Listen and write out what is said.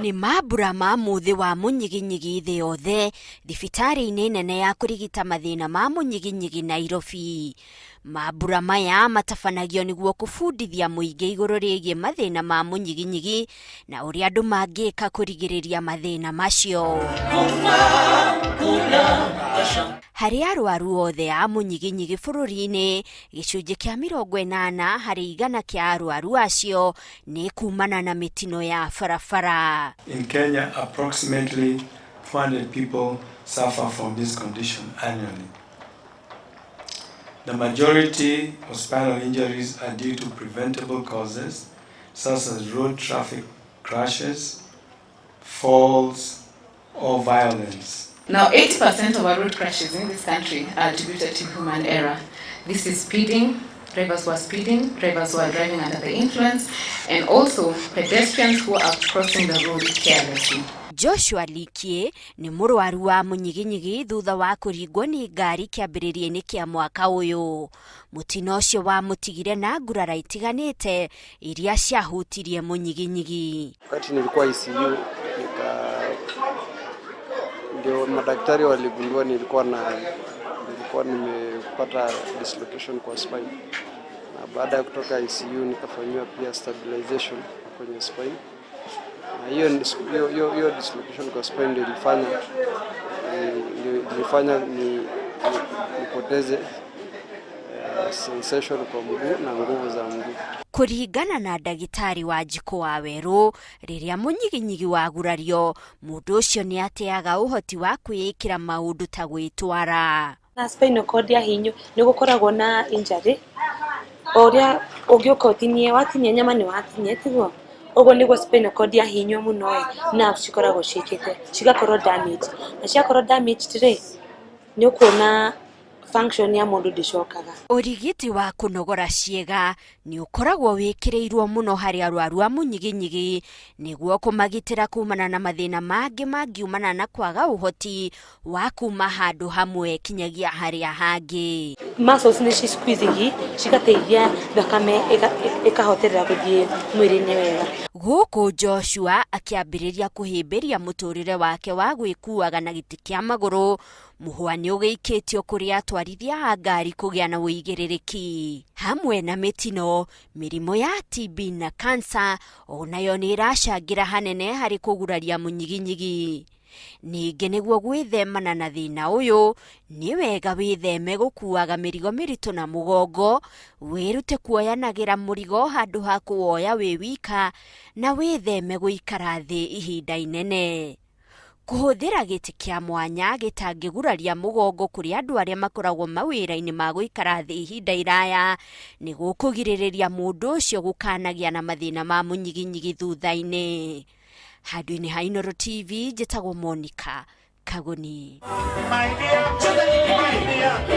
Nĩ mambura ma mũthĩ wa mũnyiginyigi thĩ yothe thibitarĩ-inĩ nene ya kũrigita mathĩna ma mũnyiginyigi Nairobi. Mambura maya matabanagio nĩguo kũbundithia mũingĩ igũrũ rĩgiĩ mathĩna ma mũnyiginyigi na ũrĩa andũ mangĩka kũrigĩrĩria mathĩna macio. Harĩ arwaru othe a mũnyiginyigi bũrũri-inĩ, gĩcunjĩ kĩa 80% kĩa arwaru acio nĩ kumana na mĩtino ya barabara. In Kenya, approximately 400 people suffer from this condition annually. The majority of spinal injuries are due to preventable causes such as road traffic crashes, falls, or violence. Now, 80% of our road crashes in this country are attributed to human error. This is speeding, drivers who are speeding, drivers who are driving under the influence, and also pedestrians who are crossing the road carelessly. Joshua Likie nĩ mũrwaru wa mũnyiginyigi thutha wa kũringwo nĩ ngari kĩambĩrĩria-inĩ kĩa mwaka ũyũ. Mũtino ũcio wamũtigire na ngurara itiganĩte iria ciahutirie mũnyiginyigi. Wakati nilikuwa ICU nika ndio madaktari waligundua nilikuwa nimepata dislocation kwa spine, na baada ya kutoka ICU nikafanyiwa pia stabilization kwenye spine, na hiyo dislocation kwa spine ndio ilifanya nipoteze sensation kwa mguu na nguvu za mguu. Kũringana na ndagĩtarĩ wa Njikũ wa Werũ, rĩrĩa mũnyiginyigi wagurario, mũndũ ũcio nĩ ateaga ũhoti wa kwĩĩkĩra maũndũ ta gwĩtwara. Na spinal cord ya hinyo nĩ gũkoragwo na injury o ũrĩa ũngĩũka ũtinie, watinia nyama nĩ watinia, tiguo? Ũguo nĩguo spinal cord ya hinywo mũno ĩ, nerves cikoragwo ciĩkĩte cigakorwo damaged, na ciakorwo damaged rĩ, nĩ ũkuona function ya mũndũ ndĩcokaga. Ũrigiti wa kũnogora ciĩga nĩ ũkoragwo wĩkĩrĩirwo mũno harĩ arwaru a mũnyiginyigi nĩguo kũmagitĩra kumana na mathĩna mangĩ mangiumana na kwaga ũhoti wa kuma handũ hamwe kinyagia harĩa hangĩ. Muscles nĩ ci squeeze cigateithia thakame ĩkahoterera gũthiĩ mwĩrĩ-inĩ wega. Gũkũ Joshua akĩambĩrĩria kũhĩmbĩria mũtũrĩre wake wa gwĩkuaga na gĩtĩ kĩa magũrũ, mũhwa nĩ ũgĩikĩtio kũrĩ atwarithia a ngari kũgĩa na ũigĩrĩrĩki. Hamwe na mĩtino, mĩrimũ ya TB na kansa onayo nĩ ĩracangĩra hanene harĩ kũguraria mũnyiginyigi. Ningĩ nĩguo gwĩthemana na thĩna ũyũ, nĩ wega wĩtheme gũkuaga mĩrigo mĩritũ na mũgongo, wĩrute kuoyanagĩra mũrigo handũ ha kũwoya wĩ wika, na wĩtheme gũikara thĩ ihinda inene. Kũhũthĩra gĩtĩ kĩa mwanya gĩtangĩguraria mũgongo kũrĩ andũ arĩa makoragwo mawĩra-inĩ ma gũikara thĩ ihinda iraya nĩ gũkũgirĩrĩria mũndũ ũcio gũkanagĩa na mathĩna ma mũnyiginyigi thutha-inĩ. Handũ-inĩ ha Inooro TV, njĩtagwo Monica Kagoni. My dear, my dear.